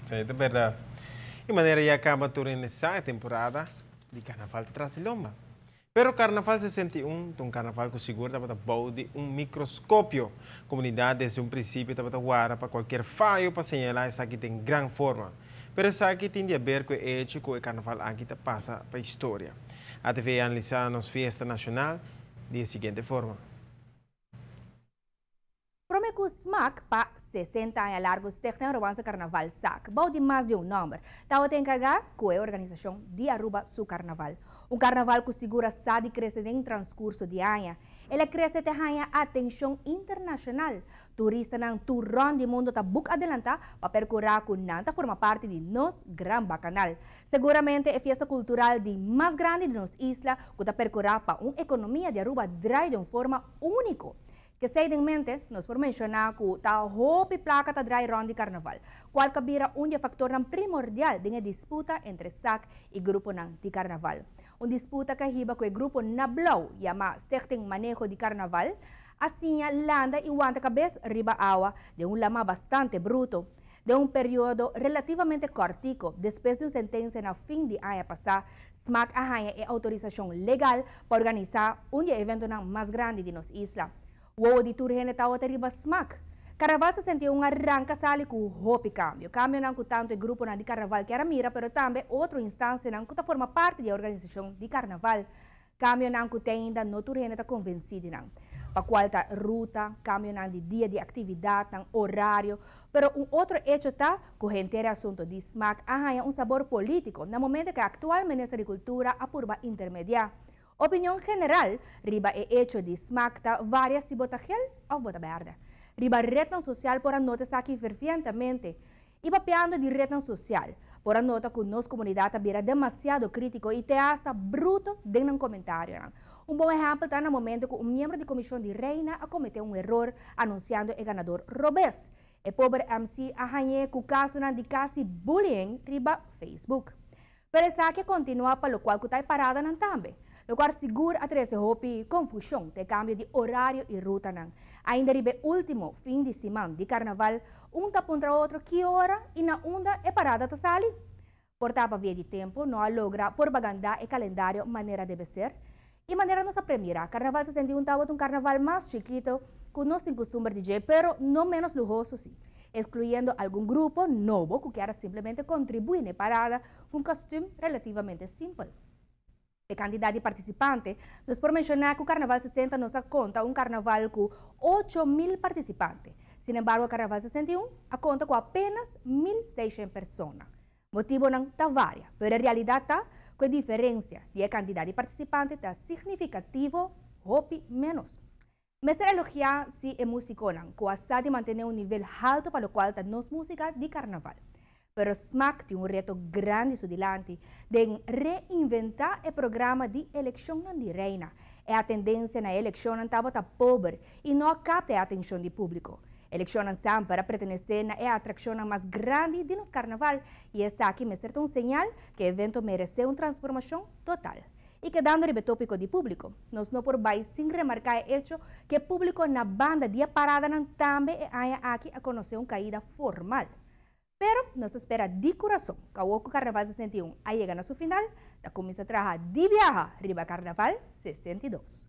Esey ta berdad. Y manera ya caba tur e temporada di Carnaval tras di lomba. Pero Carnaval 61, un carnaval cu sigur tabata bou di un microscopio. Comunidad desde un principio tabata warda pa cualkier fayo pa señala esaki den gran forma. Pero esaki tin di haber cu e hecho cu e carnaval aki ta pasa pa historia. ATV a analisa nos fiesta nacional di siguiente forma. Prome cu SMAC pa 60 aña largo Stichting Arubaanse Carnaval SAC, bou di mas di un nomber, tabata encarga cu e organisacion di Aruba su carnaval. Un carnaval cu sigur a sa di crece den transcurso di aña. El a crece te haya atencion internacional. Turistanan tur rond di mundo ta boek adelanta pa percura cu nan ta forma parti di nos gran bacanal. Seguramente e fiesta cultural di mas grandi di nos isla cu ta percura pa un economia di Aruba draai di un forma unico. Cu esey den mente, nos por menciona cu ta hopi placa ta draai rond di carnaval, cual a bira un factor primordial den disputa entre SAC y grupo di carnaval. Un disputa cu a hiba cu e grupo na blauw, yama Stichting Maneho di Carnaval, asina landa y wanta cabes riba awa den un lama bastante bruto. Den un periodo relativamente cortico, despues di un sentencia na fin di aña pasa, SMAC a haya e autorisacion legal pa organisa un evento mas grandi di nos isla. Wowo di tur hende tabata riba SMAC. Carnaval 61 a ranca sali cu hopi cambio. Cambionan cu tanto e grupo di Carnaval kier a mira, pero tambe otro instancianan cu ta forma parti di e organisacion di Carnaval. Cambionan cu ainda no tur hende ta convenci di nan. Pa cual ta ruta, cambionan di dia di actividad, nan horario, pero un otro hecho ta cu henter e asunto di SMAC a haya un sabor politico na momento cu e actual minister di Cultura a purba intermedia. Opinion general, riba e hecho di SMAC ta varia si bo ta geel of bo ta berde. Riba red social por a nota esaki fervientemente. Y papiando di red social, por a nota cu nos comunidad a bira demasiado critico y te hasta bruto den un comentario. Un bon ehempel ta na momento cu un miembro di comision di Reina a comete un error anunciando e ganador robes. E pober MC a hañ'e cu caso di casi bullying riba Facebook. Pero esaki a continua pa locual cu ta paradanan tambe. Locual sigur a trece hopi confusion, te cambio di horario y rutanan. Ainda riba ultimo fin di siman di carnaval, un ta puntra otro ki ora y na unda e parada ta sali. Por ta pa via di tempo, no a logra propaganda e calendario manera debe ser. Y manera nos a premira, Carnaval 61 tabata un carnaval mas chikito, cu nos tin custumber di dje, pero no menos luhoso si, excluyendo algun grupo nobo cu kier simplemente contribui na parada cu un costume relativamente simpel. E cantidad di participante, nos por menciona cu Carnaval 60 nos a conta un carnaval cu 8 mil participante. Sin embargo, Carnaval 61 a conta cu apenas 1.600 persona. Motibonan ta varia, pero e realidad ta cu e diferencia di cantidad di participante ta significativo hopi menos. Mester elogia si e musiconan, cu a sa di mantene un nivel halto pa locual ta nos musica di carnaval. Pero SMAC tin un reto grandi su dilanti di reinventa e programa di eleccion di reina. E tendencia na eleccion tabata pober y no a capta e atencion di publico. Eleccion semper a pertenece na e atraccion mas grandi di nos carnaval y esaki mester un señal cu e evento merece un transformacion total. Y kedando riba topico di publico, nos no por bay sin remarca e hecho cu e publico na banda di paradanan tambe e aña aki a conoce un caida formal. Pero nos ta spera di curason cu Carnaval 61 a yega na su final, ta cuminsa traha di biaha riba Carnaval 62.